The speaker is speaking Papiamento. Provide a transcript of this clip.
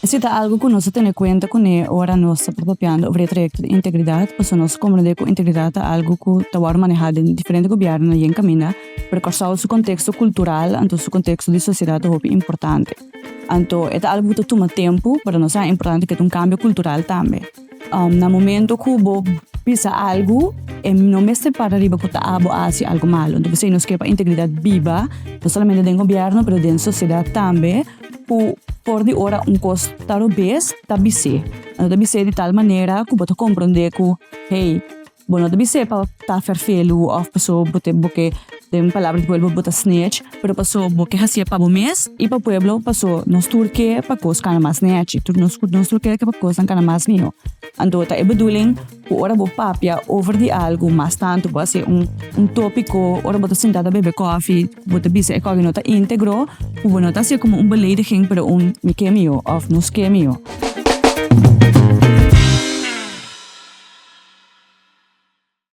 Esei ta algu ku nos ta tene kuenta kuné ora nos ta papiando over e trayekto di integridat, pasobra nos komprendé ku integridat ta algu ku ta wòrdu manehá den diferente gobièrnunan yen kaminda, pero Kòrsou su konteksto kultural anto su konteksto di sosiedat ta hopi importante. Anto e ta algu ku ta tuma tempu, pero nos sa importante ku e ta un kambio kultural tambe. Na momento ku bo bisa algu, e no mester para riba ku ta abo a hasi algu malu. Anto p'esei nos ke pa integridat biba, no solamente den gobièrnu pero den sosiedat tambe. Ku for di ora un kos ta robes, ta bis'é. Anto ta bis'é di tal manera ku bo ta komprondé ku, hey, bo no ta bis'é pa ta fèrfelu òf paso bo te bo ke, den palabra di pueblo, bo ta snitch, pero paso bo ke hasié pa bo mes i pa pueblo paso nos tur ke pa kos kana mas nèchi, tur nos nos tur ke pa kosnan kana mas mihó. Anto ta e bedoeling ku ora bo papia over di algu mas tantu bo hasi un un tópiko, ora bo ta sinta ta bebe kòfi, bo ta bisa e kòfi no ta íntegro, ku bo no ta hasié komo un belediging pero un mi ke mihó òf nos ke mihó.